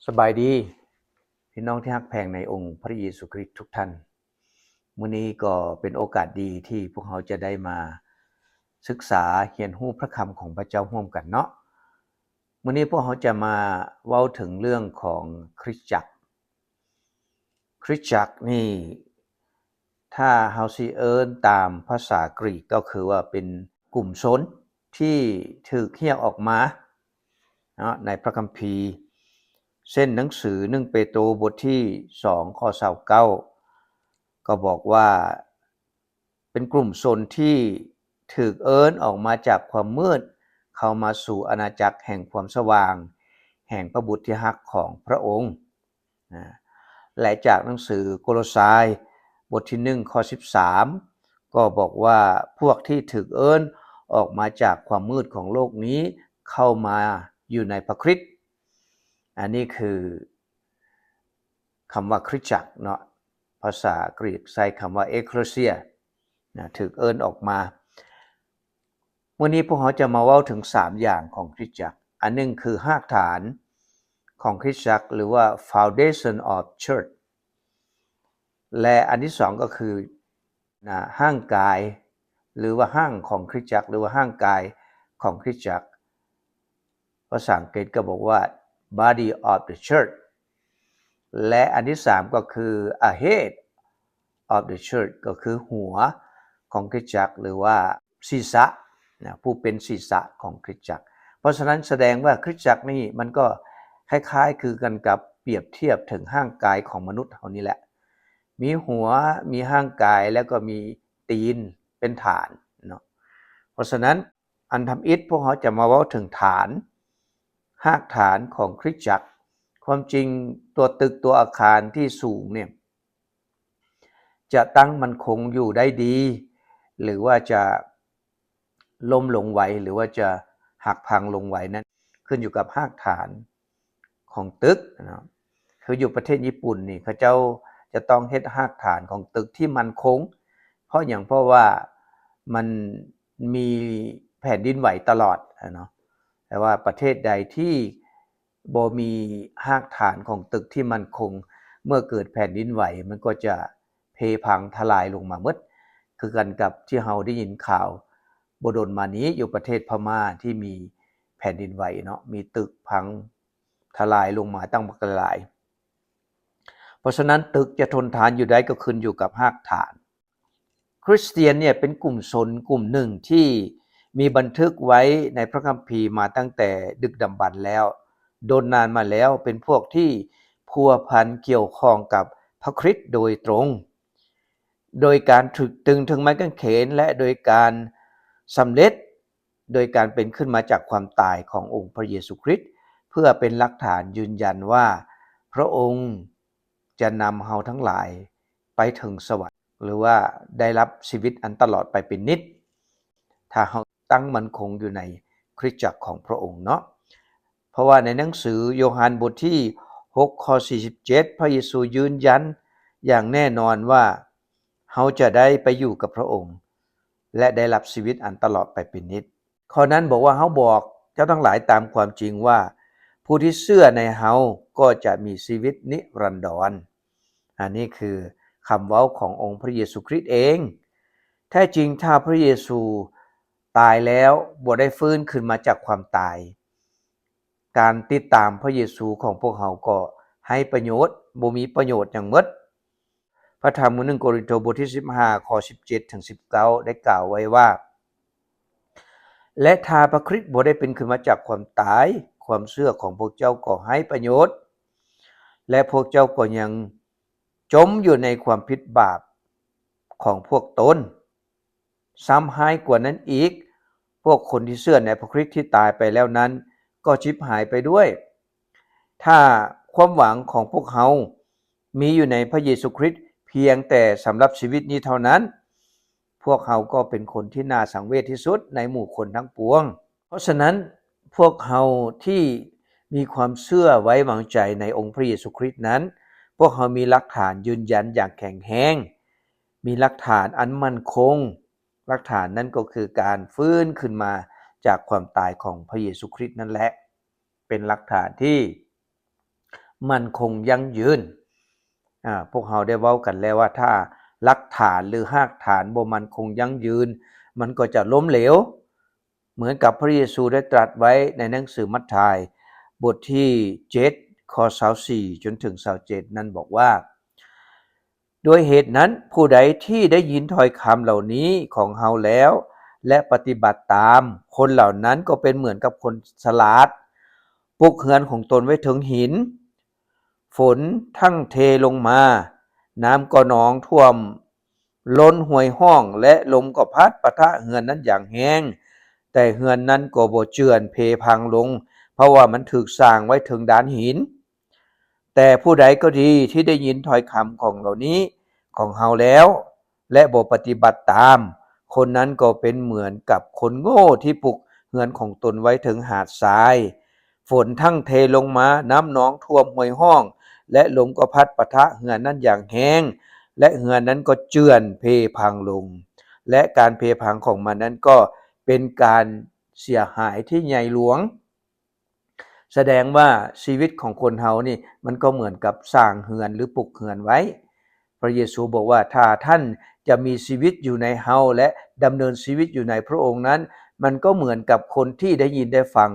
ສະບາຍດີ ພີ່ນ້ອງທີ່ຮັກແພງໃນອົງພະເຢຊູຄຣິດທຸກທ່ານ. ມື້ນີ້ກໍເປັນໂອກາດດີທີ່ພວກເຮົາຈະໄດ້ມາສຶກສາຮຽນຮູ້ພະຄຳຂອງພະເຈົ້າຮ່ວມກັນເນາະ. ມື້ນີ້ພວກເຮົາຈະມາເວົ້າເຖິງເລື່ອງຂອງຄຣິສຕະຈັກ. ຄຣິສຕະຈັກນີ້ ຖ້າເຮົາຊິເອີ້ນຕາມພາສາກຣີກ ກໍຄືວ່າເປັນກຸ່ມຊົນທີ່ຖືກຮຽກອອກມາເນາະ ໃນພະຄຳພີ. ເຊັ່ນໜັງສືໜຶ່ງເປໂຕ ບົດທີສອງ ຂໍ້ຊາວເກົ້າ ກໍບອກວ່າ ເປັນກຸ່ມຊົນທີ່ຖືກເອີ້ນອອກມາຈາກຄວາມມືດ ເຂົ້າມາສູ່ອານາຈັກແຫ່ງຄວາມສະຫວ່າງ ແຫ່ງພະບຸດທີ່ຮັກຂອງພະອົງ. ນະ ແລະ ຈາກໜັງສືໂກໂລຊາຍ ບົດທີໜຶ່ງ ຂໍ້ສິບສາມ ກໍບອກວ່າ ພວກທີ່ຖືກເອີ້ນອອກມາຈາກຄວາມມືດຂອງໂລກນີ້ ເຂົ້າມາຢູ່ໃນພະຄຣິດ. ອັນນີ້ຄືຄຳວ່າຄຣິສຕະຈັກເນາະ, ພາສາກຣີກໃຊ້ຄຳວ່າ ເອເຄເລເຊຍ ນະ, ຖືກເອີ້ນອອກມາ. ມື້ນີ້ພວກເຮົາຈະມາເວົ້າເຖິງສາມຢ່າງຂອງຄຣິສຕະຈັກ. ອັນໜຶ່ງຄືຮາກຖານຂອງຄຣິສຕະຈັກ ຫຼືວ່າ foundation of church ແລະ ອັນທີສອງກໍຄື ນະ ຮ່າງກາຍ ຫຼືວ່າຮ່າງຂອງຄຣິສຕະຈັກ ຫຼືວ່າຮ່າງກາຍຂອງຄຣິສຕະຈັກ. ພາສາອັງກິດກໍບອກວ່າ body of the church ແລະ ອັນທີສາມກໍຄື a head of the church ກໍຄືຫົວຂອງຄຣິສຕະຈັກ ຫຼືວ່າສີສະນະ, ຜູ້ເປັນສີສະຂອງຄຣິສຕະຈັກ. ເພາະສະນັ້ນສະແດງວ່າຄຣິສຕະຈັກນີ້ມັນກໍຄ້າຍໆຄືກັນກັບປຽບທຽບເຖິງຮ່າງກາຍຂອງມະນຸດເຮົານີ້ແຫຼະ, ມີຫົວ ມີຮ່າງກາຍ ແລ້ວກໍມີຕີນເປັນຖານເນາະ. ເພາະສະນັ້ນ ອັນທຳອິດພວກເຮົາຈະມາເວົ້າເຖິງຖານ, ຮາກຖານຂອງຄຣິສຕະຈັກ. ຄວາມຈິງຕົວຕຶກ ຕົວອາຄານທີ່ສູງນີ້ ຈະຕັ້ງໝັ້ນຄົງຢູ່ໄດ້ດີ ຫຼືວ່າຈະລົ້ມລົງໄວ ຫຼືວ່າຈະຫັກພັງລົງໄວນັ້ນ ຂຶ້ນຢູ່ກັບຮາກຖານຂອງຕຶກເນາະ. ຄືຢູ່ປະເທດຍີ່ປຸ່ນນີ້ ເຂົາເຈົ້າຈະຕ້ອງເຮັດຮາກຖານຂອງຕຶກທີ່ໝັ້ນຄົງ. ເພາະຫຍັງ? ເພາະວ່າມັນມີແຜ່ນດິນໄຫວຕະຫຼອດເນາະ. ແຕ່ວ່າປະເທດໃດທີ່ບໍ່ມີຮາກຖານຂອງຕຶກທີ່ໝັ້ນຄົງ, ເມື່ອເກີດແຜ່ນດິນໄຫວ ມັນກໍຈະເພພັງທະລາຍລົງມາໝົດ. ຄືກັນກັບທີ່ເຮົາໄດ້ຍິນຂ່າວບໍ່ດົນມານີ້ ຢູ່ປະເທດພະມ້າທີ່ມີແຜ່ນດິນໄຫວເນາະ, ມີຕຶກພັງທະລາຍລົງມາຕັ້ງບັກຫຼາຍ. ເພາະສະນັ້ນ ຕຶກຈະທົນທານຢູ່ໄດ້ກໍຂຶ້ນຢູ່ກັບຮາກຖານ. ຄຣິສຕຽນເນ່ຍເປັນກຸ່ມຊົນກຸ່ມໜຶ່ງທີ່ມີບັນທຶກໄວ້ໃນພະຄຳພີມາຕັ້ງແຕ່ດຶກດຳບັນແລ້ວ, ດົນນານມາແລ້ວ, ເປັນພວກທີ່ພົວພັນກ່ຽວຂ້ອງກັບພະຄຣິດໂດຍຕົງ, ໂດຍການຖືກຕຶງເທິງໄມ້ກາງເຂນ ແລະ ໂດຍການສຳເລັດ ໂດຍການເປັນຂຶ້ນມາຈາກຄວາມຕາຍຂອງອົງພະເຢຊູຄຣິດ ເພື່ອເປັນຫຼັກຖານຢືນຢັນວ່າພະອົງຈະນຳເຮົາທັງຫຼາຍໄປເຖິງສະຫວັນ ຫຼືວ່າໄດ້ຮັບຊີວິດອັນຕະຫຼອດໄປເປັນນິດ ຖ້າເຮົາຕັ້ງໝັ້ນຄົງຢູ່ໃນຄຣິສຕະຈັກຂອງພະອົງເນາະ. ເພາະວ່າໃນໜັງສືໂຍຮັນບົດທີຫົກ ຂໍ້ສີ່ສິບເຈັດ ພະເຢຊູຢືນຢັນຢ່າງແນ່ນອນວ່າ ເຮົາຈະໄດ້ໄປຢູ່ກັບພະອົງ ແລະ ໄດ້ຮັບຊີວິດອັນຕະຫຼອດໄປເປັນນິດ. ຂໍ້ນັ້ນບອກວ່າ ເຮົາບອກເຈົ້າທັງຫຼາຍຕາມຄວາມຈິງວ່າ ຜູ້ທີ່ເຊື່ອໃນເຮົາກໍຈະມີຊີວິດນິລັນດອນ. ອັນນີ້ຄືຄຳເວົ້າຂອງອົງພະເຢຊູຄຣິດເອງ. ແທ້ຈິງ ຖ້າພະເຢຊູຕາຍແລ້ວບໍ່ໄດ້ຟື້ນຂຶ້ນມາຈາກຄວາມຕາຍ, ການຕິດຕາມພະເຢຊູຂອງພວກເຮົາກໍໄຮ້ປະໂຫຍດ, ບໍ່ມີປະໂຫຍດຫຍັງໝົດ. ພະທຳໜຶ່ງໂກລິນໂທ ບົດທີສິບຫ້າ ຂໍ້ສິບເຈັດເຖິງສິບເກົ້າ ໄດ້ກ່າວໄວ້ວ່າ, ແລະ ຖ້າພະຄຣິດບໍ່ໄດ້ເປັນຂຶ້ນມາຈາກຄວາມຕາຍ, ຄວາມເຊື່ອຂອງພວກເຈົ້າກໍໄຮ້ປະໂຫຍດ, ແລະ ພວກເຈົ້າກໍຍັງຈົມຢູ່ໃນຄວາມຜິດບາບຂອງພວກຕົນ. ຊ້ຳຮ້າຍກວ່ານັ້ນອີກ, ພວກຄົນທີ່ເຊື່ອໃນພະຄຣິດທີ່ຕາຍໄປແລ້ວນັ້ນກໍຈິບຫາຍໄປດ້ວຍ. ຖ້າຄວາມຫວັງຂອງພວກເຮົາມີຢູ່ໃນພະເຢຊູຄຣິດພຽງແຕ່ສຳລັບຊີວິດນີ້ເທົ່ານັ້ນ, ພວກເຮົາກໍເປັນຄົນທີ່ໜ້າສັງເວດທີ່ສຸດໃນໝູ່ຄົນທັງປວງ. ເພາະສະນັ້ນ, ພວກເຮົາທີ່ມີຄວາມເຊື່ອໄວ້ວາງໃຈໃນອົງພະເຢຊູຄຣິດນັ້ນ, ພວກເຮົາມີຫຼັກຖານຢືນຢັນຢ່າງແຂງແຮງ, ມີຫຼັກຖານອັນໝັ້ນຄົງ. ຫຼັກຖານນັ້ນກໍຄືການຟື້ນຂຶ້ນມາຈາກຄວາມຕາຍຂອງພະເຢຊູຄຣິດນັ້ນແຫຼະ. ເປັນຫຼັກຖານທີ່ ໝັ້ນຄົງຢັ້ງຢືນ. ອາ ພວກເຮົາໄດ້ເວົ້າກັນແລ້ວວ່າ ຖ້າຫຼັກຖານ ຫຼື ຮາກຖານບໍ່ໝັ້ນຄົງຢັ້ງຢືນ ມັນກໍຈະລົ້ມເຫຼວ. ເໝືອນກັບພຣະເຢຊູໄດ້ຕຣັດໄວ້ໃນໜັງສືມັດທາຍ ບົດທີເຈັດ ຂໍ້ຊາວສີ່ ຈົນເຖິງຊາວເຈັດນັ້ນ ບອກວ່າ, ດ້ວຍເຫດນັ້ນ, ຜູ້ໃດທີ່ໄດ້ຍິນຖ້ອຍຄຳເຫຼົ່ານີ້ຂອງເຮົາແລ້ວ ແລະ ປະຕິບັດຕາມ, ຄົນເຫຼົ່ານັ້ນກໍເປັນເໝືອນກັບຄົນສະຫຼາດ, ປຸກເຮືອນຂອງຕົນໄວ້ເທິງຫີນ, ຝົນທັງເທລົງມາ, ນ້ຳກໍນອງຖ້ວມລົ້ນຫ້ວຍຮ່ອງ ແລະ ລົມກໍພັດປະທະເຮືອນນັ້ນຢ່າງແຮງ, ແຕ່ເຮືອນນັ້ນກໍບໍ່ເຈື່ອນເພພັງລົງ, ເພາະວ່າມັນຖືກສ້າງໄວ້ເທິງດານຫີນ. ແຕ່ຜູ້ໃດກໍດີທີ່ໄດ້ຍິນຖ້ອຍຄຳຂອງເຫຼົ່ານີ້ຂອງເຮົາແລ້ວ ແລະ ບໍ່ປະຕິບັດຕາມ, ຄົນນັ້ນກໍເປັນເໝືອນກັບຄົນໂງ່ທີ່ປຸກເຮືອນຂອງຕົນໄວ້ເທິງຫາດຊາຍ. ຝົນທັງເທລົງມາ, ນ້ຳນອງຖ້ວມຫ້ວຍຮ່ອງ ແລະ ລົມກໍພັດປະທະເຮືອນນັ້ນຢ່າງແຮງ, ແລະ ເຮືອນນັ້ນກໍເຈື່ອນເພພັງລົງ, ແລະ ການເພພັງຂອງມັນນັ້ນກໍເປັນການເສຍຫາຍທີ່ໃຫຍ່ຫຼວງ. ສະແດງວ່າຊີວິດຂອງຄົນເຮົານີ້ ມັນກໍເໝືອນກັບສ້າງເຮືອນ ຫຼື ປຸກເຮືອນໄວ້. ພຣະເຢຊູບອກວ່າ ຖ້າທ່ານຈະມີຊີວິດຢູ່ໃນເຮົາ ແລະ ດຳເນີນຊີວິດຢູ່ໃນພຣະອົງນັ້ນ, ມັນກໍເໝືອນກັບຄົນທີ່ໄດ້ຍິນໄດ້ຟັງ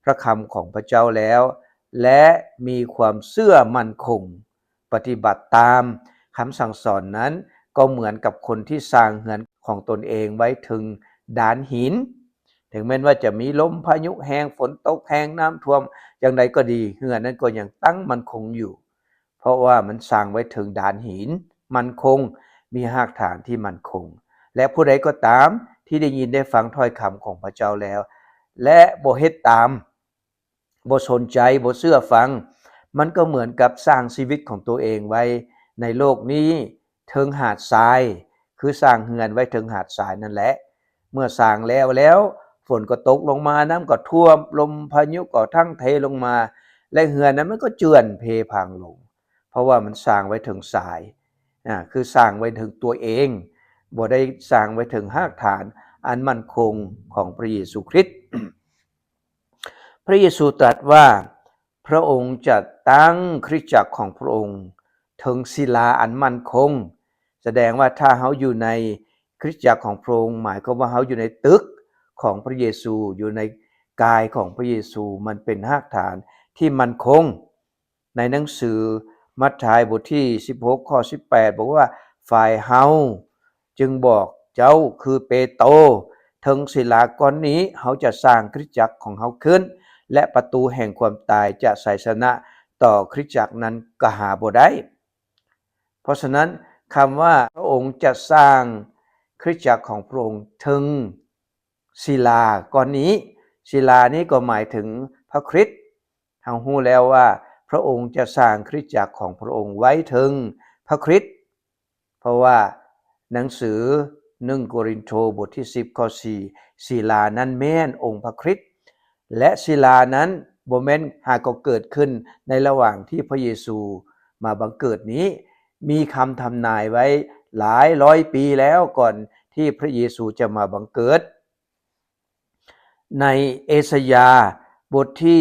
ພຣະຄຳຂອງພຣະເຈົ້າແລ້ວ ແລະ ມີຄວາມເຊື່ອໝັ້ນຄົງ ປະຕິບັດຕາມຄຳສັ່ງສອນນັ້ນ ກໍເໝືອນກັບຄົນທີ່ສ້າງເຮືອນຂອງຕົນເອງໄວ້ເທິງດານຫີນ. ເຖິງແມ່ນວ່າຈະມີລົມພາຍຸແຮງ, ຝົນຕົກແຮງ, ນ້ຳຖ້ວມ ຈັ່ງໃດກໍດີ, ເຮືອນນັ້ນກໍຍັງຕັ້ງໝັ້ນຄົງຢູ່, ເພາະວ່າມັນສ້າງໄວ້ເທິງດານຫີນ, ໝັ້ນຄົງ, ມີຮາກຖານທີ່ໝັ້ນຄົງ. ແລະ ຜູ້ໃດກໍຕາມທີ່ໄດ້ຍິນໄດ້ຟັງຖ້ອຍຄຳຂອງພຣະເຈົ້າແລ້ວ ແລະ ບໍ່ເຮັດຕາມ, ບໍ່ສົນໃຈ, ບໍ່ເຊື່ອຟັງ, ມັນກໍເໝືອນກັບສ້າງຊີວິດຂອງຕົວເອງໄວ້ໃນໂລກນີ້ເທິງຫາດຊາຍ, ຄືສ້າງເຮືອນໄວ້ເທິງຫາດຊາຍນັ້ນແຫຼະ. ເມື່ອສ້າງແລ້ວແລ້ວ, ຝົນກໍຕົກລົງມາ, ນ້ຳກໍຖ້ວມ, ລົມພາຍຸກໍທັງເທລົງມາ, ແລະ ເຮືອນນັ້ນມັນກໍເຈື່ອນເພພັງລົງ, ເພາະວ່າມັນສ້າງໄວ້ເທິງຊາຍ, ອາ, ຄືສ້າງໄວ້ເທິງຕົວເອງ, ບໍ່ໄດ້ສ້າງໄວ້ເທິງຮາກຖານອັນໝັ້ນຄົງຂອງພຣະເຢຊູຄຣິດ. ພຣະເຢຊູຕລັດວ່າ ພຣະອົງຈະຕັ້ງຄຣິສຕະຈັກຂອງພຣະອົງເທິງສິລາອັນໝັ້ນຄົງ. ສະແດງວ່າຖ້າເຮົາຢູ່ໃນຄຣິສຕະຈັກຂອງພຣະອົງ, ໝາຍຄວາມວ່າເຮົາຢູ່ໃນຕຶກຂອງພຣະເຢຊູ, ຢູ່ໃນກາຍຂອງພຣະເຢຊູ, ມັນເປັນຮາກຖານທີ່ໝັ້ນຄົງ. ໃນໜັງສືມັດທາຍບົດທີສິບຫົກ ຂໍ້ສິບແປດ ບອກວ່າ, ຝ່າຍເຮົາຈຶ່ງບອກເຈົ້າຄືເປໂຕ, ເທິງສິລາກ້ອນນີ້ເຮົາຈະສ້າງຄຣິສຕະຈັກຂອງເຮົາຂຶ້ນ, ແລະ ປະຕູແຫ່ງຄວາມຕາຍຈະໄຊຊະນະຕໍ່ຄຣິສຕະຈັກນັ້ນກໍຫາບໍ່ໄດ້. ເພາະສະນັ້ນ, ຄຳວ່າພຣະອົງຈະສ້າງຄຣິສຕະຈັກຂອງພຣະອົງເທິງ ສິລາກ້ອນນີ້, ສິລານີ້ກໍໝາຍເຖິງພຣະຄຣິດ. ເຮົາຮູ້ແລ້ວວ່າພຣະອົງຈະສ້າງຄຣິສຕະຈັກຂອງພຣະອົງໄວ້ເທິງພຣະຄຣິດ, ເພາະວ່າໜັງສືໜຶ່ງໂກລິນໂທ ບົດທີສິບ ຂໍ້ສີ່, ສິລານັ້ນແມ່ນອົງພຣະຄຣິດ, ແລະ ສິລານັ້ນບໍ່ແມ່ນຫາກໍເກີດຂຶ້ນໃນລະຫວ່າງທີ່ພຣະເຢຊູມາບັງເກີດນີ້, ມີຄຳທຳນາຍໄວ້ຫຼາຍຮ້ອຍປີແລ້ວ ກ່ອນທີ່ພຣະເຢຊູຈະມາບັງເກີດ. ໃນເອສາຍາບົດທີ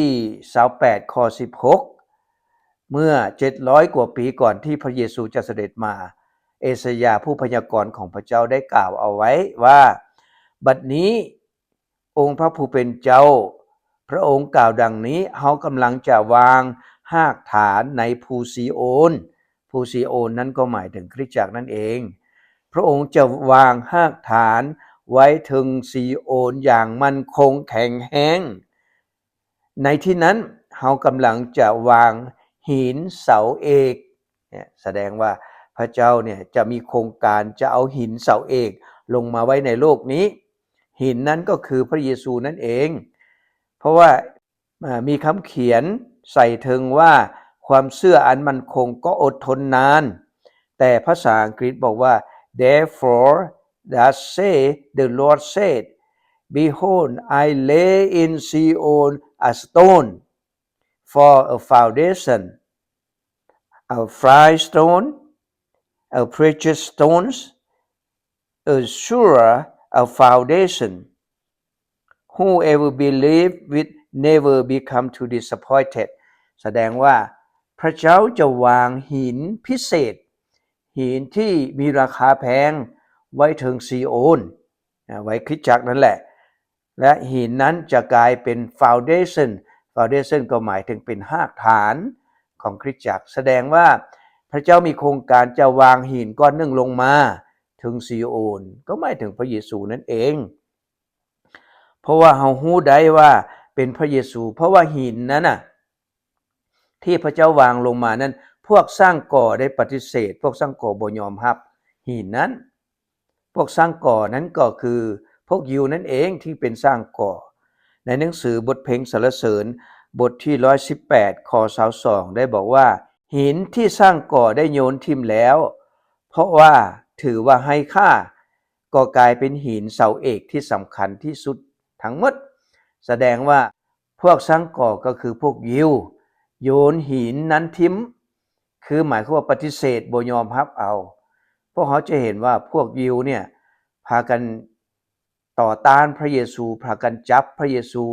ຊາວແປດ ຂໍ້ສິບຫົກ, ເມື່ອເຈັດຮ້ອຍກວ່າປີກ່ອນທີ່ພຣະເຢຊູຈະສະເດັດມາ, ເອສາຍາຜູ້ພະຍາກອນຂອງພຣະເຈົ້າໄດ້ກ່າວເອົາໄວ້ວ່າ, ບັດນີ້ ອົງພຣະຜູ້ເປັນເຈົ້າພຣະອົງກ່າວດັ່ງນີ້, ເຮົາກຳລັງຈະວາງຮາກຖານໃນພູຊີໂອນ. ພູຊີໂອນນັ້ນກໍໝາຍເຖິງຄຣິສຕະຈັກນັ້ນເອງ. ພຣະອົງຈະວາງຮາກຖານໄວ້ເທິງຊີໂອນຢ່າງໝັ້ນຄົງແຂງແຮງ. ໃນທີ່ນັ້ນເຮົາກຳລັງຈະວາງຫີນເສົາເອກ. ເນຍ ສະແດງວ່າພຣະເຈົ້າເນຍຈະມີໂຄງການຈະເອົາຫີນເສົາເອກລົງມາໄວ້ໃນໂລກນີ້. ຫີນນັ້ນກໍຄືພຣະເຢຊູນັ້ນເອງ. ເພາະວ່າ ເອີ ມີຄຳຂຽນໃສ່ເທິງວ່າ ຄວາມເຊື່ອອັນໝັ້ນຄົງກໍອົດທົນນານ. ແຕ່ພາສາອັງກິດບອກວ່າ Therefore thus saith the Lord said, Behold, I lay in Zion a stone for a foundation, a fine stone, a precious stone, a sure a foundation. Whoever believe will never become too disappointed. ສະແດງວ່າ ພະເຈົ້າຈະວາງຫີນພິເສດ, ຫີນທີ່ມີລາຄາແພງໄວ້ເທິງຊີໂອນ, ອາ, ໄວ້ຄຣິສຕະຈັກນັ້ນແຫຼະ. ແລະຫີນນັ້ນຈະກາຍເປັນ foundation. Foundation ກໍໝາຍເຖິງເປັນຮາກຖານຂອງຄຣິສຕະຈັກ. ສະແດງວ່າພະເຈົ້າມີໂຄງການຈະວາງຫີນກ້ອນໜຶ່ງລົງມາເຖິງຊີໂອນ, ກໍໝາຍເຖິງພະເຢຊູນັ້ນເອງ. ເພາະວ່າເຮົາຮູ້ໄດ້ວ່າເປັນພະເຢຊູ, ເພາະວ່າຫີນນັ້ນນະ ທີ່ພະເຈົ້າວາງລົງມານັ້ນ ພວກຊ່າງກໍ່ໄດ້ປະຕິເສດ, ພວກຊ່າງກໍ່ບໍ່ຍອມຮັບຫີນນັ້ນ. ພວກຊ່າງກໍ່ນັ້ນກໍຄືພວກຢິວນັ້ນເອງທີ່ເປັນຊ່າງກໍ່. ໃນໜັງສືບົດເພງສັນລະເສີນ ບົດທີຮ້ອຍສິບແປດ ຂໍ້ຊາວສອງ ໄດ້ບອກວ່າ, ຫີນທີ່ຊ່າງກໍ່ໄດ້ໂຍນຖິ້ມແລ້ວ, ເພາະວ່າຖືວ່າໄຮ້ຄ່າ, ກໍກາຍເປັນຫີນເສົາເອກທີ່ສຳຄັນທີ່ສຸດທັງໝົດ. ສະແດງວ່າພວກຊ່າງກໍ່ກໍຄືພວກຢິວ ໂຍນຫີນນັ້ນຖິ້ມ, ຄືໝາຍຄວາມວ່າປະຕິເສດ, ບໍ່ຍອມຮັບເອົາ. ພວກເຮົາຈະເຫັນວ່າພວກຢິວເນຍ ພາກັນຕໍ່ຕ້ານພະເຢຊູ, ພາກັນຈັບພະເຢຊູ,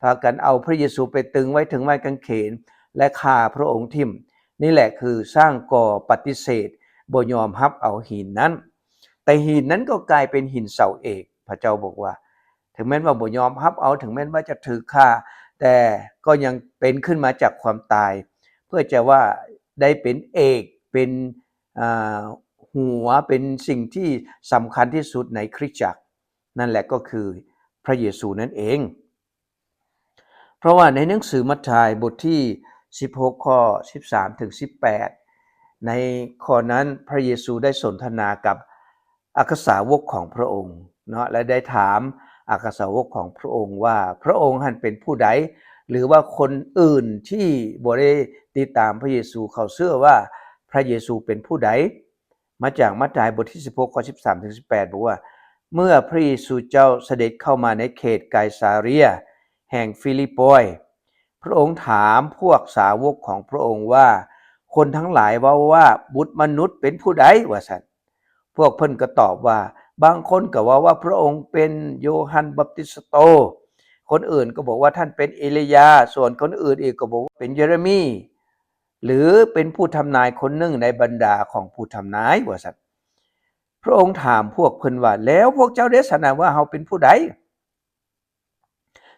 ພາກັນເອົາພະເຢຊູໄປຕຶງໄວ້ເທິງໄມ້ກາງເຂນ ແລະ ຂ້າພະອົງຖິ້ມ. ນີ້ແຫຼະຄືຊ່າງກໍ່ປະຕິເສດ, ບໍ່ຍອມຮັບເອົາຫີນນັ້ນ. ແຕ່ຫີນນັ້ນກໍກາຍເປັນຫີນເສົາເອກ. ພະເຈົ້າບອກວ່າ ເຖິງແມ່ນວ່າບໍ່ຍອມຮັບເອົາ, ເຖິງແມ່ນວ່າຈະຖືກຂ້າ, ແຕ່ກໍຍັງເປັນຂຶ້ນມາຈາກຄວາມຕາຍ, ເພື່ອຈະວ່າໄດ້ເປັນເອກ, ເປັນ, ອາ, ຫົວ, ເປັນສິ່ງທີ່ສຳຄັນທີ່ສຸດໃນຄຣິສຕະຈັກ. ນັ້ນແຫຼະກໍຄືພະເຢຊູນັ້ນເອງ. ເພາະວ່າໃນໜັງສືມັດທາຍບົດທີສິບຫົກ ຂໍ້ສິບສາມເຖິງສິບແປດ ໃນຂໍ້ນັ້ນພະເຢຊູໄດ້ສົນທະນາກັບອັກຄະສາວົກຂອງພະອົງເນາະ ແລະ ໄດ້ຖາມອັກຄະສາວົກຂອງພະອົງວ່າ ພະອົງຫັ້ນເປັນຜູ້ໃດ? ຫຼືວ່າຄົນອື່ນທີ່ບໍ່ໄດ້ຕິດຕາມພະເຢຊູ ເຂົາເຊື່ອວ່າພະເຢຊູເປັນຜູ້ໃດ? ມາຈາກມັດທາຍບົດທີສິບຫົກ ຂໍ້ສິບສາມເຖິງສິບແປດ ບອກວ່າ ເມື່ອພະເຢຊູເຈົ້າສະເດັດເຂົ້າມາໃນເຂດໄກສາເຣຍແຫ່ງຟີລິບປອຍ, ພະອົງຖາມພວກສາວົກຂອງພະອົງວ່າ ຄົນທັງຫຼາຍເວົ້າວ່າບຸດມະນຸດເປັນຜູ້ໃດ? ວ່າຊັ້ນ. ພວກເພິ່ນກໍຕອບວ່າ ບາງຄົນກໍເວົ້າວ່າພະອົງເປັນໂຢຮັນບັບຕິສໂຕ, ຄົນອື່ນກໍບອກວ່າທ່ານເປັນເອລີຢາ, ສ່ວນຄົນອື່ນອີກກໍບອກວ່າເປັນເຢເຣມີ ຫຼືເປັນຜູ້ທຳນາຍຄົນໜຶ່ງໃນບັນດາຂອງຜູ້ທຳນາຍ ວ່າຊັ້ນ. ພະອົງຖາມພວກເພິ່ນວ່າ ແລ້ວພວກເຈົ້າເດຊະນະວ່າເຮົາເປັນຜູ້ໃດ?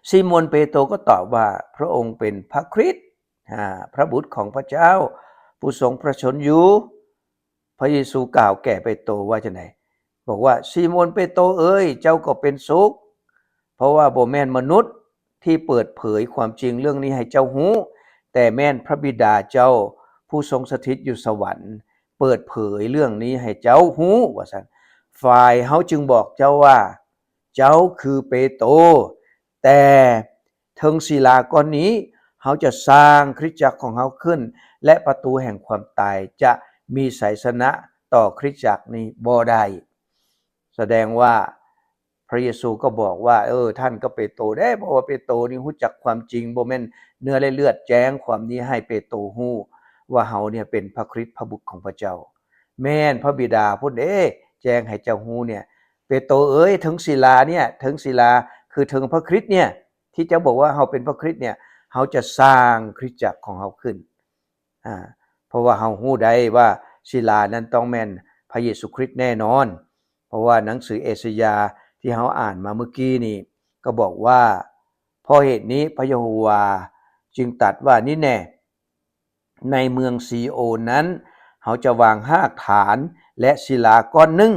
ຊີໂມນເປໂຕກໍຕອບວ່າ ພະອົງເປັນພະຄຣິດ, ອາ, ພະບຸດຂອງພະເຈົ້າ ຜູ້ຊົງພະຊົນຢູ່. ພະເຢຊູກ່າວແກ່ເປໂຕວ່າຈັ່ງໃດ? ບອກວ່າ ຊີໂມນເປໂຕເອີຍ, ເຈົ້າກໍເປັນສຸກ, ເພາະວ່າບໍ່ແມ່ນມະນຸດທີ່ເປີດເຜີຍຄວາມຈິງເລື່ອງນີ້ໃຫ້ເຈົ້າຮູ້, ແຕ່ແມ່ນພະບິດາເຈົ້າຜູ້ຊົງສະຖິດຢູ່ສະຫວັນ ເປີດເຜີຍເລື່ອງນີ້ໃຫ້ເຈົ້າຮູ້ ວ່າຊັ້ນ. ຝ່າຍເຮົາຈຶ່ງບອກເຈົ້າວ່າ ເຈົ້າຄືເປໂຕ, ແຕ່ເທິງສິລາກ້ອນນີ້ເຮົາຈະສ້າງຄຣິສຕະຈັກຂອງເຮົາຂຶ້ນ ແລະ ປະຕູແຫ່ງຄວາມຕາຍຈະມີໄຊຊະນະຕໍ່ຄຣິສຕະຈັກນີ້ບໍ່ໄດ້. ສະແດງວ່າພະເຢຊູກໍບອກວ່າ ເອີ ທ່ານກໍເປໂຕເດ້, ເພາະວ່າເປໂຕນີ້ຮູ້ຈັກຄວາມຈິງ, ບໍ່ແມ່ນເນື້ອ ແລະ ເລືອດແຈ້ງຄວາມນີ້ໃຫ້ເປໂຕຮູ້ວ່າເຮົາເນຍເປັນພະຄຣິດ ພະບຸດຂອງພະເຈົ້າ. ແມ່ນພະບິດາພຸ້ນເດ້ແຈ້ງໃຫ້ເຈົ້າຮູ້ເນຍ. ເປໂຕເອີຍ, ເທິງສິລາເນຍ, ເທິງສິລາ ຄືເທິງພະຄຣິດເນຍ, ທີ່ເຈົ້າບອກວ່າເຮົາເປັນພະຄຣິດເນຍ, ເຮົາຈະສ້າງຄຣິສຕະຈັກຂອງເຮົາຂຶ້ນ. ອາ, ເພາະວ່າເຮົາຮູ້ໄດ້ວ່າສິລານັ້ນຕ້ອງແມ່ນພະເຢຊູຄຣິດແນ່ນອນ. ເພາະວ່າໜັງສືເອຊາຍາທີ່ເຮົາອ່ານມາເມື່ອກີ້ນີ້ກໍບອກວ່າ, ເພາະເຫດນີ້ພະເຢໂຮວາຈຶ່ງຕັດວ່າ, ນີ້ແນ່, ໃນເມືອງຊີໂອນນັ້ນ ເຮົາຈະວາງຮາກຖານ ແລະ ສິລາກ້ອນໜຶ່ງ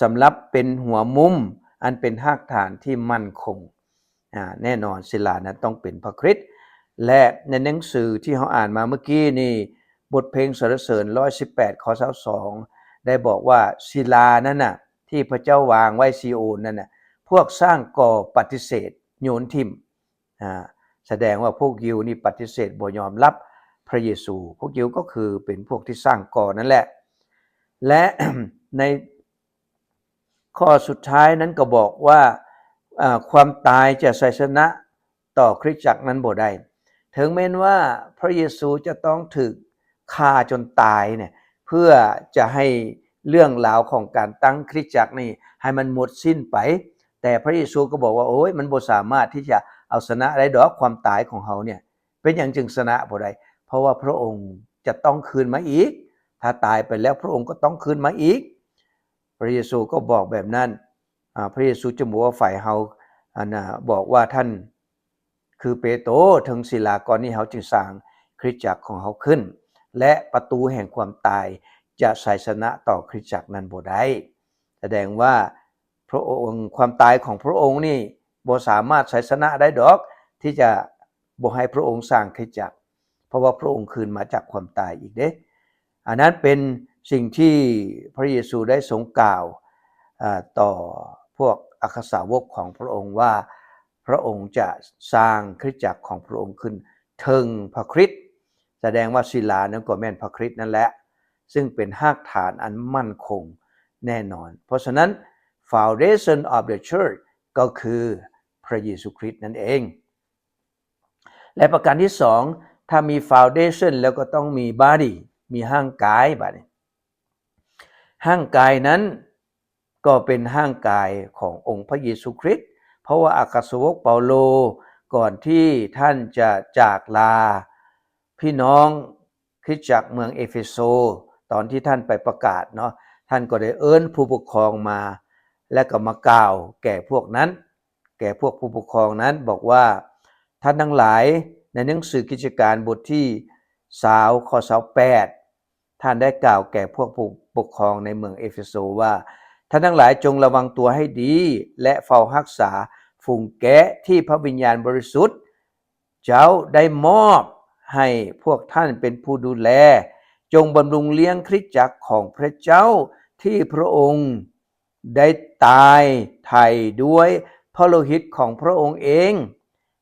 ສຳລັບເປັນຫົວມຸມ ອັນເປັນຮາກຖານທີ່ໝັ້ນຄົງ. ອາ, ແນ່ນອນ, ສິລານັ້ນຕ້ອງເປັນພະຄຣິດ. ແລະ ໃນໜັງສືທີ່ເຮົາອ່ານມາເມື່ອກີ້ນີ້, ບົດເພງສັນລະເສີນ ຮ້ອຍສິບແປດ ຂໍ້ຊາວສອງ ໄດ້ບອກວ່າ ສິລານັ້ນນະ ທີ່ພະເຈົ້າວາງໄວ້ຊີໂອນນັ້ນນະ, ພວກຊ່າງກໍ່ປະຕິເສດໂຍນຖິ້ມ. ອາ, ສະແດງວ່າພວກຢິວນີ້ປະຕິເສດ, ບໍ່ຍອມຮັບພະເຢຊູ. ພວກຢິວກໍຄືເປັນພວກທີ່ສ້າງກໍ່ນັ້ນແຫຼະ. ແລະ ໃນ ຂໍ້ສຸດທ້າຍນັ້ນກໍບອກວ່າ, ອາ, ຄວາມຕາຍຈະໄຊຊະນະຕໍ່ຄຣິສຕະຈັກນັ້ນບໍ່ໄດ້. ເຖິງແມ່ນວ່າພະເຢຊູຈະຕ້ອງຖືກຂ້າຈົນຕາຍເນຍ, ເພື່ອຈະໃຫ້ເລື່ອງລາວຂອງການຕັ້ງຄຣິສຕະຈັກນີ້ໃຫ້ມັນໝົດສິ້ນໄປ, ແຕ່ພະເຢຊູກໍບອກວ່າ, ໂອ້ຍ, ມັນບໍ່ສາມາດທີ່ຈະເອົາຊະນະໄດ້ດອກ, ຄວາມຕາຍຂອງເຮົາເນຍ. ເປັນຫຍັງຈຶ່ງຊະນະບໍ່ໄດ້? ເພ เพราะว่าพระองค์จะต้องคืนมาอีก ถ้าตายไปแล้วพระองค์ก็ต้องคืนมาอีก พระเยซูก็บอกแบบนั้น อ่า พระเยซูจึงบอกว่าฝ่ายเฮา อันน่ะ บอกว่าท่านคือเปโตร เทิงศิลาก้อนนี้เฮาจึงสร้างคริสตจักรของเฮาขึ้น และประตูแห่งความตายจะชัยชนะต่อคริสตจักรนั้นบ่ได้ แสดงว่าพระองค์ ความตายของพระองค์นี่บ่สามารถชัยชนะได้ดอก ที่จะบ่ให้พระองค์สร้างคริสตจักร เพราะว่าพระองค์คืนมาจากความตายอีกเด้ อันนั้นเป็นสิ่งที่พระเยซูได้ทรงกล่าว อ่า ต่อพวกอัครสาวกของพระองค์ว่า พระองค์จะสร้างคริสตจักรของพระองค์ขึ้นเทิงพระคริสต์ แสดงว่าศิลานั้นก็แม่นพระคริสต์นั่นแหละ ซึ่งเป็นฮากฐานอันมั่นคงแน่นอน เพราะฉะนั้น foundation of the church ก็คือพระเยซูคริสต์นั่นเอง และประการที่สอง ถ้ามี foundation แล้วก็ต้องมี body มีร่างกาย บัดนี้ ร่างกายนั้นก็เป็นร่างกายขององค์พระเยซูคริสต์ เพราะว่าอัครสาวกเปาโล ก่อนที่ท่านจะจากลาพี่น้องคริสตจักรเมืองเอเฟโซ ตอนที่ท่านไปประกาศเนาะ ท่านก็ได้เอิ้นผู้ปกครองมา และก็มากล่าวแก่พวกนั้น แก่พวกผู้ปกครองนั้น บอกว่า ท่านทั้งหลาย ในหนังสือกิจการบทที่ซาว ข้อซาวแปด ท่านได้กล่าวแก่พวกผู้ปกครองในเมืองเอเฟโซว่า ท่านทั้งหลายจงระวังตัวให้ดี และเฝ้ารักษาฝูงแกะที่พระวิญญาณบริสุทธิ์เจ้าได้มอบให้พวกท่านเป็นผู้ดูแล จงบำรุงเลี้ยงคริสตจักรของพระเจ้าที่พระองค์ ได้ตายไถ่ด้วยพระโลหิตของพระองค์เอง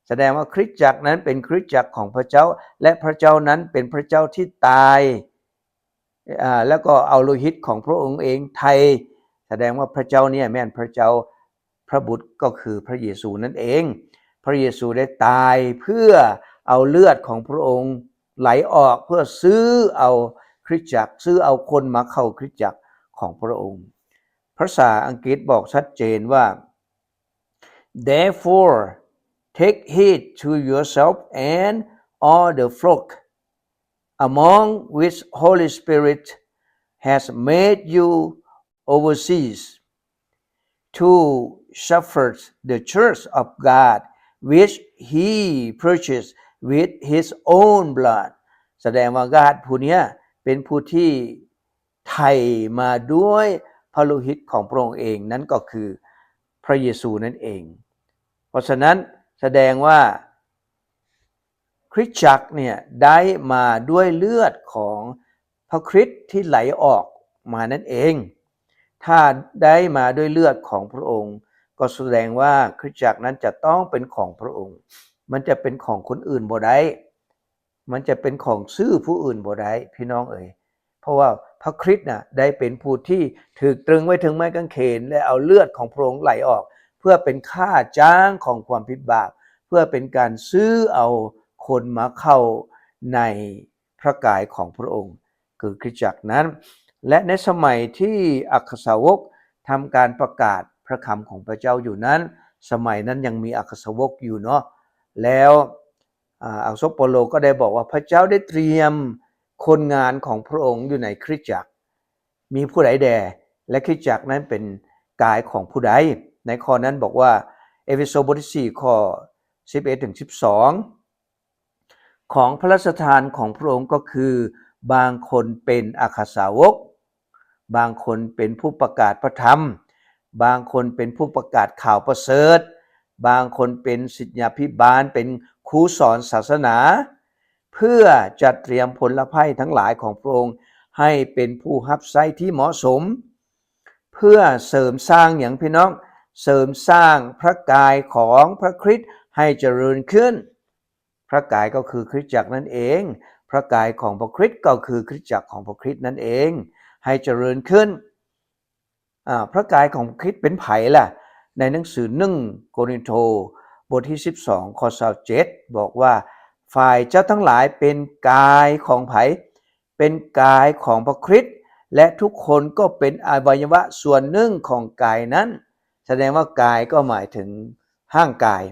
แสดงว่าคริสตจักรนั้นเป็นคริสตจักรของพระเจ้า และพระเจ้านั้นเป็นพระเจ้าที่ตาย อ่า แล้วก็เอาโลหิตของพระองค์เองไถ่ แสดงว่าพระเจ้าเนี่ยแม่นพระเจ้า พระบุตรก็คือพระเยซูนั่นเอง พระเยซูได้ตายเพื่อเอาเลือดของพระองค์ไหลออก เพื่อซื้อเอาคริสตจักร ซื้อเอาคนมาเข้าคริสตจักรของพระองค์ ภาษาอังกฤษบอกชัดเจนว่า Therefore, take heed to yourself and all the flock, among which Holy Spirit has made you overseers, to shepherd the church of God, which he purchased with his own blood. แสดงว่า God ผู้เนี้ยเป็นผู้ที่ไถ่มาด้วยพระโลหิตของพระองค์เอง นั่นก็คือพระเยซูนั่นเอง เพราะฉะนั้นแสดงว่าคริสตจักรเนี่ยได้มาด้วยเลือดของพระคริสต์ที่ไหลออกมานั่นเอง ถ้าได้มาด้วยเลือดของพระองค์ ก็แสดงว่าคริสตจักรนั้นจะต้องเป็นของพระองค์ มันจะเป็นของคนอื่นบ่ได้ มันจะเป็นของซื้อผู้อื่นบ่ได้ พี่น้องเอ๋ย เพราะว่าพระคริสต์น่ะได้เป็นผู้ที่ถูกตรึงไว้เทิงไม้กางเขน และเอาเลือดของพระองค์ไหลออก เพื่อเป็นค่าจ้างของความผิดบาป เพื่อเป็นการซื้อเอาคนมาเข้าในพระกายของพระองค์ คือคริสตจักรนั้น และในสมัยที่อัครสาวกทำการประกาศพระคำของพระเจ้าอยู่นั้น สมัยนั้นยังมีอัครสาวกอยู่เนาะ แล้ว อ่า อัครสาวกเปาโลก็ได้บอกว่าพระเจ้าได้เตรียมคนงานของพระองค์อยู่ในคริสตจักร มีผู้ใดแด่ และคริสตจักรนั้นเป็นกายของผู้ใด ในข้อนั้นบอกว่า เอเฟโซบทที่สี่ ข้อสิบเอ็ดถึงสิบสอง ของพระราชทานของพระองค์ก็คือ บางคนเป็นอัครสาวก บางคนเป็นผู้ประกาศพระธรรม บางคนเป็นผู้ประกาศข่าวประเสริฐ บางคนเป็นศิษยาภิบาล เป็นครูสอนศาสนา เพื่อจัดเตรียมพลไพร่ทั้งหลายของพระองค์ให้เป็นผู้รับใช้ที่เหมาะสม เพื่อเสริมสร้างหยังพี่น้อง เสริมสร้างพระกายของพระคริสต์ให้เจริญขึ้น พระกายก็คือคริสตจักรนั่นเอง พระกายของพระคริสต์ก็คือคริสตจักรของพระคริสต์นั่นเอง ให้เจริญขึ้น อ่า พระกายของคริสต์เป็นไผล่ะ ในหนังสือหนึ่งโกรินโธบทที่สิบสอง ข้อซาวเจ็ด บอกว่า ฝ่ายเจ้าทั้งหลายเป็นกายของไผ เป็นกายของพระคริสต์ และทุกคนก็เป็นอวัยวะส่วนหนึ่งของกายนั้น แสดงว่ากายก็หมายถึงร่างกาย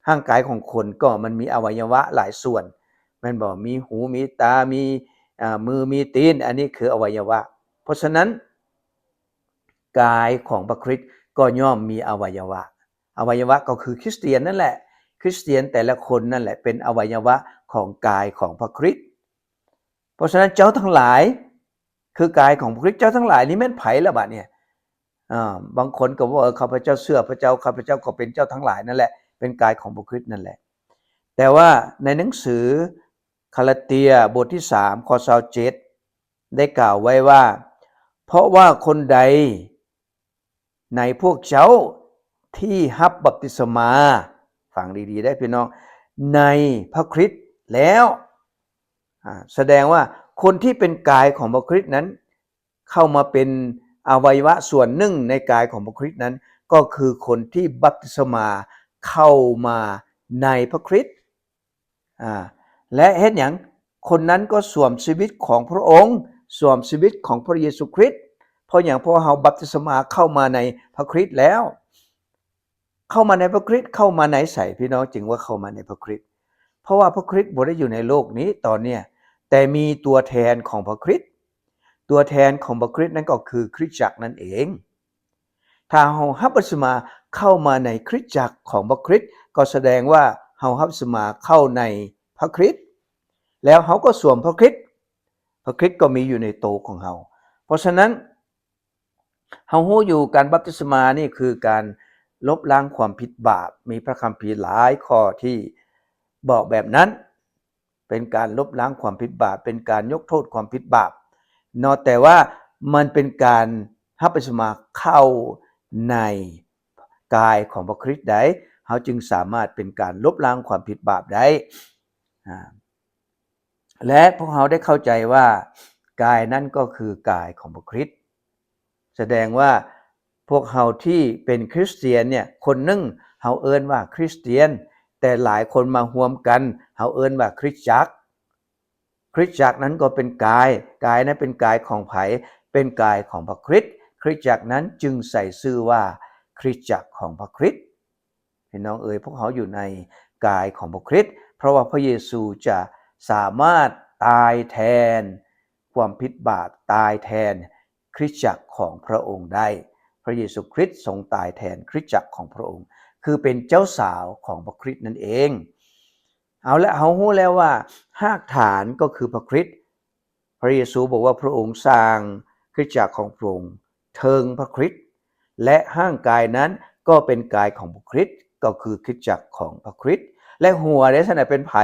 ร่างกายของคนก็มันมีอวัยวะหลายส่วน ແມ່ນບໍ່? ມີຫູ ມີຕາ ມີ ອ່າ ມື ມີຕີນ ອັນນີ້ຄືອະໄວຍະວະ. ເພາະສະນັ້ນ ກາຍຂອງພະຄຣິດກໍຍ່ອມມີອະໄວຍະວະ. ອະໄວຍະວະກໍຄືຄຣິສຕຽນນັ້ນແຫຼະ. ຄຣິສຕຽນແຕ່ລະຄົນນັ້ນແຫຼະເປັນອະໄວຍະວະຂອງກາຍຂອງພະຄຣິດ. ເພາະສະນັ້ນເຈົ້າທັງຫຼາຍຄືກາຍຂອງພະຄຣິດ. ເຈົ້າທັງຫຼາຍນີ້ແມ່ນໃຜລະບາດນີ້? ອາ ບາງຄົນກໍບອກວ່າ ເອີ ຂ້າພະເຈົ້າເຊື່ອພະເຈົ້າ, ຂ້າພະເຈົ້າກໍເປັນເຈົ້າທັງຫຼາຍນັ້ນແຫຼະ, ເປັນກາຍຂອງພະຄຣິດນັ້ນແຫຼະ. ແຕ່ວ່າໃນໜັງສືກາລາເຕຍ ບົດທີສາມ ຂໍ້ຊາວເຈັດ ໄດ້ກ່າວໄວ້ວ່າ ເພາະວ່າຄົນໃດໃນພວກເຈົ້າທີ່ຮັບບັບຕິສມາ, ຟັງດີໆເດີພີ່ນ້ອງ, ໃນພະຄຣິດແລ້ວ, ອາ ສະແດງວ່າຄົນທີ່ເປັນກາຍຂອງພະຄຣິດນັ້ນ ເຂົ້າມາເປັນອະໄວຍະວະສ່ວນໜຶ່ງໃນກາຍຂອງພະຄຣິດນັ້ນ ກໍຄືຄົນທີ່ບັບຕິສມາເຂົ້າມາໃນພະຄຣິດ. ອາ ແລະ ເຮັດຫຍັງ? ຄົນນັ້ນກໍສວມຊີວິດຂອງພະອົງ, ສວມຊີວິດຂອງພະເຢຊູຄຣິດ. ເພາະຫຍັງ? ເພາະເຮົາບັບຕິສມາເຂົ້າມາໃນພະຄຣິດແລ້ວ. ເຂົ້າມາໃນພະຄຣິດ, ເຂົ້າມາໃນໃສພີ່ນ້ອງ ຈຶ່ງວ່າເຂົ້າມາໃນພະຄຣິດ? ເພາະວ່າພະຄຣິດບໍ່ໄດ້ຢູ່ໃນໂລກນີ້ຕອນເນີ້ຍ, ແຕ່ມີຕົວແທນຂອງພະຄຣິດ. ຕົວແທນຂອງພະຄຣິດນັ້ນກໍຄືຄຣິສຕະຈັກນັ້ນເອງ. ຖ້າເຮົາຮັບບັບຕິສມາເຂົ້າມາໃນຄຣິສຕະຈັກຂອງພະຄຣິດ, ກໍສະແດງວ່າເຮົາຮັບບັບຕິສມາເຂົ້າໃນພະຄຣິດ, ແລ້ວເຮົາກໍສວມພະຄຣິດ, ພະຄຣິດກໍມີຢູ່ໃນໂຕຂອງເຮົາ. ເພາະສະນັ້ນ ເຮົາຮູ້ຢູ່ ການບັບຕິສມານີ້ຄືການລົບລ້າງຄວາມຜິດບາບ, ມີພະຄຳພີຫຼາຍຂໍ້ທີ່ບອກແບບນັ້ນ, ເປັນການລົບລ້າງຄວາມຜິດບາບ, ເປັນການຍົກໂທດຄວາມຜິດບາບເນາະ, ແຕ່ວ່າມັນເປັນການຮັບບັບຕິສມາເຂົ້າໃນກາຍຂອງພະຄຣິດໃດ໋, ເຮົາຈຶ່ງສາມາດເປັນການລົບລ້າງຄວາມຜິດບາບໄດ້. ອາ ແລະ ພວກເຮົາໄດ້ເຂົ້າໃຈວ່າກາຍນັ້ນກໍຄືກາຍຂອງພະຄຣິດ. ສະແດງວ່າພວກເຮົາທີ່ເປັນຄຣິສຕຽນເນ່ຍ, ຄົນໜຶ່ງເຮົາເອີ້ນວ່າຄຣິສຕຽນ, ແຕ່ຫຼາຍຄົນມາຮວມກັນ ເຮົາເອີ້ນວ່າຄຣິສຕະຈັກ. ຄຣິສຕະຈັກນັ້ນກໍເປັນກາຍ, ກາຍນັ້ນເປັນກາຍຂອງໃຜ? ເປັນກາຍຂອງພະຄຣິດ. ຄຣິສຕະຈັກນັ້ນຈຶ່ງໃສ່ຊື່ວ່າຄຣິສຕະຈັກຂອງພະຄຣິດ. ພີ່ນ້ອງເອີຍ, ພວກເຮົາຢູ່ໃນກາຍຂອງພະຄຣິດ, ເພາະວ່າພະເຢຊູຈະສາມາດຕາຍແທນຄວາມຜິດບາບ, ຕາຍແທນຄຣິສຕະຈັກຂອງພະອົງໄດ້. ພະເຢຊູຄຣິດຊົງຕາຍແທນຄຣິສຕະຈັກຂອງພະອົງ, ຄືເປັນເຈົ້າສາວຂອງພະຄຣິດນັ້ນເອງ. ເອົາລະ, ເຮົາຮູ້ແລ້ວວ່າຮາກຖານກໍຄືພະຄຣິດ. ພະເຢຊູບອກວ່າພະອົງສ້າງຄຣິສຕະຈັກຂອງພະອົງເທິງພະຄຣິດ ແລະ ຮ່າງກາຍນັ້ນກໍເປັນກາຍຂອງພະຄຣິດ, ກໍຄືຄຣິສຕະຈັກຂອງພະຄຣິດ. ແລະ ຫົວເດຊັ້ນນະເປັນໃຜ?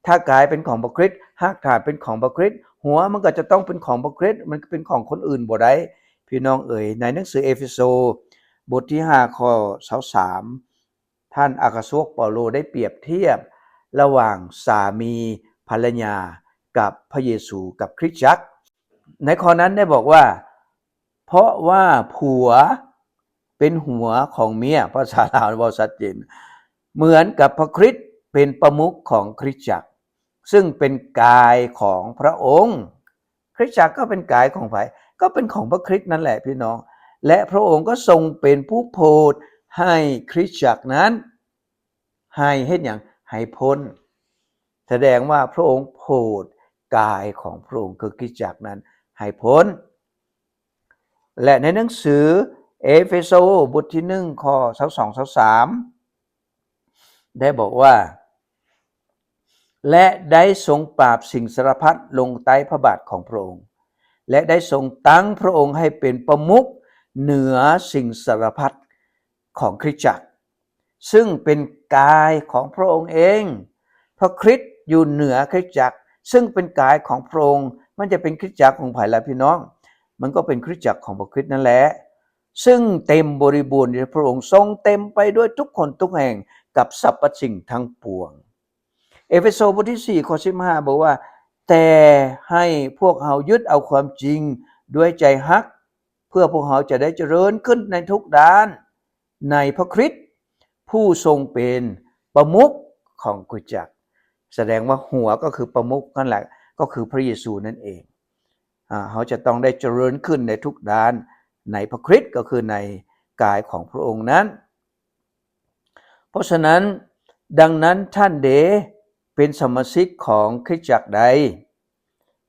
ຖ້າກາຍເປັນຂອງພະຄຣິດ, ຮາກຖານເປັນຂອງພະຄຣິດ, ຫົວມັນກໍຈະຕ້ອງເປັນຂອງພະຄຣິດ, ມັນເປັນຂອງຄົນອື່ນບໍ່ໄດ້. ພີ່ນ້ອງເອີຍ, ໃນໜັງສືເອເຟໂຊ ບົດທີຫ້າ ຂໍ້ຊາວສາມ ທ່ານອັກຄະສາວົກເປົາໂລໄດ້ປຽບທຽບລະຫວ່າງສາມີພັນລະຍາກັບພະເຢຊູກັບຄຣິສຕະຈັກ. ໃນຂໍ້ນັ້ນໄດ້ບອກວ່າ, ເພາະວ່າຜົວເປັນຫົວຂອງເມຍ, ພາສາລາວເວົ້າຊັດເຈນ, ເໝືອນກັບພະຄຣິດເປັນປະມຸກຂອງຄຣິສຕະຈັກ, ຊຶ່ງເປັນກາຍຂອງພະອົງ. ຄຣິສຕະຈັກກໍເປັນກາຍຂອງໃຜ? ກໍເປັນຂອງພະຄຣິດນັ້ນແຫຼະ ພີ່ນ້ອງ. ແລະ ພະອົງກໍຊົງເປັນຜູ້ໂຜດໃຫ້ຄຣິສຕະຈັກນັ້ນ ໃຫ້ເຮັດຫຍັງ? ໃຫ້ພົ້ນ. ສະແດງວ່າພະອົງໂຜດກາຍຂອງພະອົງ ຄືຄຣິສຕະຈັກນັ້ນໃຫ້ພົ້ນ. ແລະ ໃນໜັງສືເອເຟໂຊ ບົດທີໜຶ່ງ ຂໍ້ຊາວສອງ ຊາວສາມ ໄດ້ບອກວ່າ, ແລະ ໄດ້ຊົງປາບສິ່ງສາລະພັດລົງໃຕ້ພະບາດຂອງພະອົງ, ແລະ ໄດ້ຊົງຕັ້ງພະອົງໃຫ້ເປັນປະມຸກເໜືອສິ່ງສາລະພັດຂອງຄຣິສຕະຈັກ, ຊຶ່ງເປັນກາຍຂອງພະອົງເອງ. ພະຄຣິດຢູ່ເໜືອຄຣິສຕະຈັກ, ຊຶ່ງເປັນກາຍຂອງພະອົງ. ມັນຈະເປັນຄຣິສຕະຈັກຂອງໃຜລະ ພີ່ນ້ອງ? ມັນກໍເປັນຄຣິສຕະຈັກຂອງພະຄຣິດນັ້ນແຫຼະ. ຊຶ່ງເຕັມບໍລິບູນທີ່ພະອົງຊົງເຕັມໄປດ້ວຍທຸກຄົນທຸກແຫ່ງກັບສັບພະສິ່ງທັງປວງ. ເອເຟໂຊ ບົດທີສີ່ ຂໍ້ສິບຫ້າ ບອກວ່າ, ແຕ່ໃຫ້ພວກເຮົາຍຶດເອົາຄວາມຈິງດ້ວຍໃຈຮັກ, ເພື່ອພວກເຮົາຈະໄດ້ຈະເລີນຂຶ້ນໃນທຸກດ້ານໃນພະຄຣິດ ຜູ້ຊົງເປັນປະມຸກຂອງຄຣິສຕະຈັກ. ສະແດງວ່າຫົວກໍຄືປະມຸກນັ້ນແຫຼະ, ກໍຄືພະເຢຊູນັ້ນເອງ. ອາ, ເຮົາຈະຕ້ອງໄດ້ຈະເລີນຂຶ້ນໃນທຸກດ້ານໃນພະຄຣິດ, ກໍຄືໃນກາຍຂອງພະອົງນັ້ນ. ເພາະສະນັ້ນ, ດັ່ງນັ້ນທ່ານເດ, ເປັນສະມາຊິກຂອງຄຣິສຕະຈັກໃດ,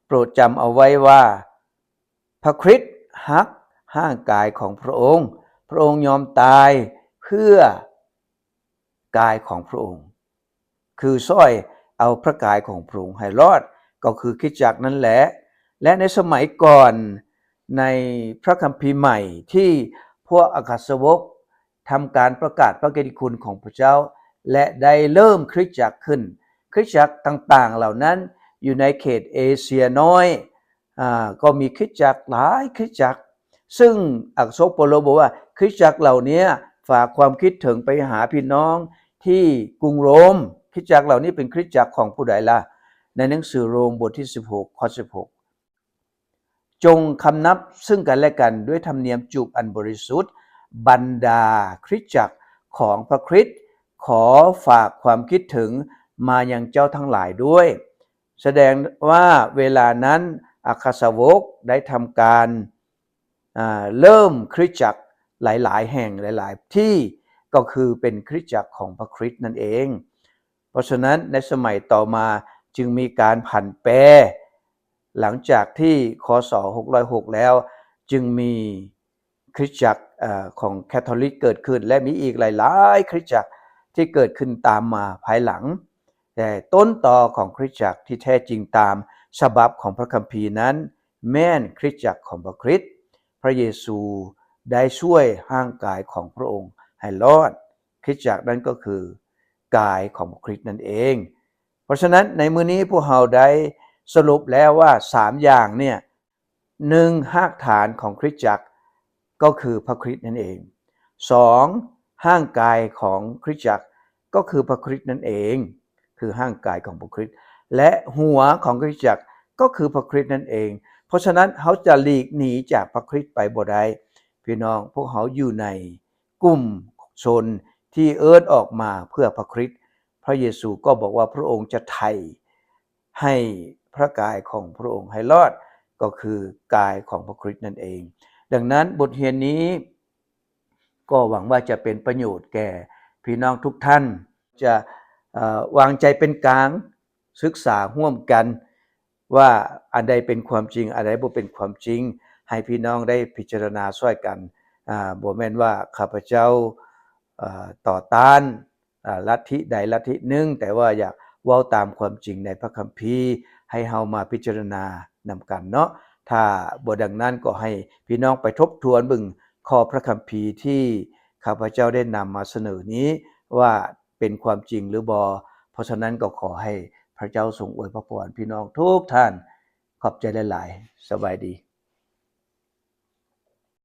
ໂປດຈຳເອົາໄວ້ວ່າ ພະຄຣິດຮັກຮ່າງກາຍຂອງພະອົງ, ພະອົງຍອມຕາຍເພື່ອກາຍຂອງພະອົງ, ຄືຊ່ອຍເອົາພະກາຍຂອງພະອົງໃຫ້ລອດ, ກໍຄືຄຣິສຕະຈັກນັ້ນແຫຼະ. ແລະ ໃນສະໄໝກ່ອນ, ໃນພະຄຳພີໃໝ່ ທີ່ພວກອັກຄະສາວົກ ທຳການປະກາດພະກິດຕິຄຸນຂອງພະເຈົ້າ ແລະ ໄດ້ເລີ່ມຄຣິສຕະຈັກຂຶ້ນ. ຄຣິສຕະຈັກຕ່າງໆເຫຼົ່ານັ້ນ ຢູ່ໃນເຂດເອເຊຍນ້ອຍ ອາ ກໍມີຄຣິສຕະຈັກຫຼາຍຄຣິສຕະຈັກ, ຊຶ່ງອັກຄະສາວົກເປົາໂລບອກວ່າ ຄຣິສຕະຈັກເຫຼົ່າເນີ້ຍຝາກຄວາມຄິດເຖິງໄປຫາພີ່ນ້ອງທີ່ກຸງໂຣມ. ຄຣິສຕະຈັກເຫຼົ່ານີ້ເປັນຄຣິສຕະຈັກຂອງຜູ້ໃດລະ? ໃນໜັງສືໂຣມບົດທີສິບຫົກ ຂໍ້ສິບຫົກ ຈົ່ງຄຳນັບເຊິ່ງກັນແລະກັນດ້ວຍທຳນຽມຈູບອັນບໍລິສຸດ. ບັນດາຄຣິສຕະຈັກຂອງພະຄຣິດ ຂໍຝາກຄວາມຄິດເຖິງມາຍັງເຈົ້າທັງຫຼາຍດ້ວຍ. ສະແດງວ່າເວລານັ້ນອັກຄະສາວົກໄດ້ທຳການ ອາ ເລີ່ມຄຣິສຕະຈັກຫຼາຍໆແຫ່ງ ຫຼາຍໆທີ່ ກໍຄືເປັນຄຣິສຕະຈັກຂອງພະຄຣິດນັ້ນເອງ. ເພາະສະນັ້ນໃນສະໄໝຕໍ່ມາຈຶ່ງມີການຜັນແປ ຫຼັງຈາກທີ່ ຄ.ສ. ຫົກຮ້ອຍຫົກແລ້ວ ຈຶ່ງມີຄຣິສຕະຈັກ ເອີ ຂອງແຄໂທລິກເກີດຂຶ້ນ ແລະ ມີອີກຫຼາຍໆຄຣິສຕະຈັກທີ່ເກີດຂຶ້ນຕາມມາພາຍຫຼັງ. ແຕ່ຕົ້ນຕໍຂອງຄຣິສຕະຈັກທີ່ແທ້ຈິງຕາມສະບັບຂອງພະຄຳພີນັ້ນ ແມ່ນຄຣິສຕະຈັກຂອງພະຄຣິດ. ພະເຢຊູໄດ້ຊ່ວຍຮ່າງກາຍຂອງພະອົງໃຫ້ລອດ. ຄຣິສຕະຈັກນັ້ນກໍຄືກາຍຂອງພະຄຣິດນັ້ນເອງ. ເພາະສະນັ້ນໃນມື້ນີ້ພວກເຮົາໄດ້ສະຫຼຸບແລ້ວວ່າສາມຢ່າງເນີ້ຍ, ໜຶ່ງ ຮາກຖານຂອງຄຣິສຕະຈັກກໍຄືພະຄຣິດນັ້ນເອງ, ສອງ ຮ່າງກາຍຂອງຄຣິສຕະຈັກກໍຄືພະຄຣິດນັ້ນເອງ, ຄືຮ່າງກາຍຂອງພະຄຣິດ ແລະ ຫົວຂອງຄຣິສຕະຈັກກໍຄືພະຄຣິດນັ້ນເອງ. ເພາະສະນັ້ນເຮົາຈະຫຼີກໜີຈາກພະຄຣິດໄປບໍ່ໄດ້. ພີ່ນ້ອງ, ພວກເຮົາຢູ່ໃນກຸ່ມຊົນທີ່ເອີ້ນອອກມາເພື່ອພະຄຣິດ. ພະເຢຊູກໍບອກວ່າພະອົງຈະໄຖ່ ໃຫ້ພະກາຍຂອງພະອົງໃຫ້ລອດ, ກໍຄືກາຍຂອງພະຄຣິດນັ້ນເອງ. ດັ່ງນັ້ນ ບົດຮຽນນີ້ກໍຫວັງວ່າຈະເປັນປະໂຫຍດແກ່ພີ່ນ້ອງທຸກທ່ານ, ຈະ ເອີ ວາງໃຈເປັນກາງ, ສຶກສາຮ່ວມກັນວ່າອັນໃດເປັນຄວາມຈິງ, ອັນໃດບໍ່ເປັນຄວາມຈິງ, ໃຫ້ພີ່ນ້ອງໄດ້ພິຈາລະນາຊ່ວຍກັນ. ອາ ບໍ່ແມ່ນວ່າຂ້າພະເຈົ້າ ເອີ ຕໍ່ຕ້ານ ອາ ລັດທິໃດລັດທິໜຶ່ງ, ແຕ່ວ່າຢາກເວົ້າຕາມຄວາມຈິງໃນພະຄຳພີ ໃຫ້ເຮົາມາພິຈາລະນານຳກັນເນາະ. ຖ້າບໍ່ດັ່ງນັ້ນ ກໍໃຫ້ພີ່ນ້ອງໄປທົບທວນເບິ່ງຂໍ້ພະຄຳພີທີ່ຂ້າພະເຈົ້າໄດ້ນຳມາສະເໜີນີ້ ວ່າເປັນຄວາມຈິງຫຼືບໍ່. ເພາະສະນັ້ນ ກໍຂໍໃຫ້ພະເຈົ້າຊົງອວຍພະພອນພີ່ນ້ອງທຸກທ່ານ. ຂອບໃຈຫຼາຍໆ. ສະບາຍດີ.